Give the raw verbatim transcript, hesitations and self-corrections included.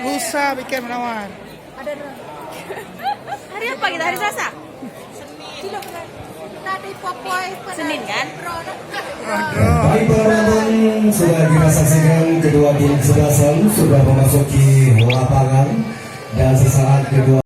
Lusa bikin menawar. Hari apa kita? Hari Selasa? Senin kan? Baik, para penonton, sudah kita saksikan kedua tim kesebelasan sudah memasuki lapangan dan sesaat kedua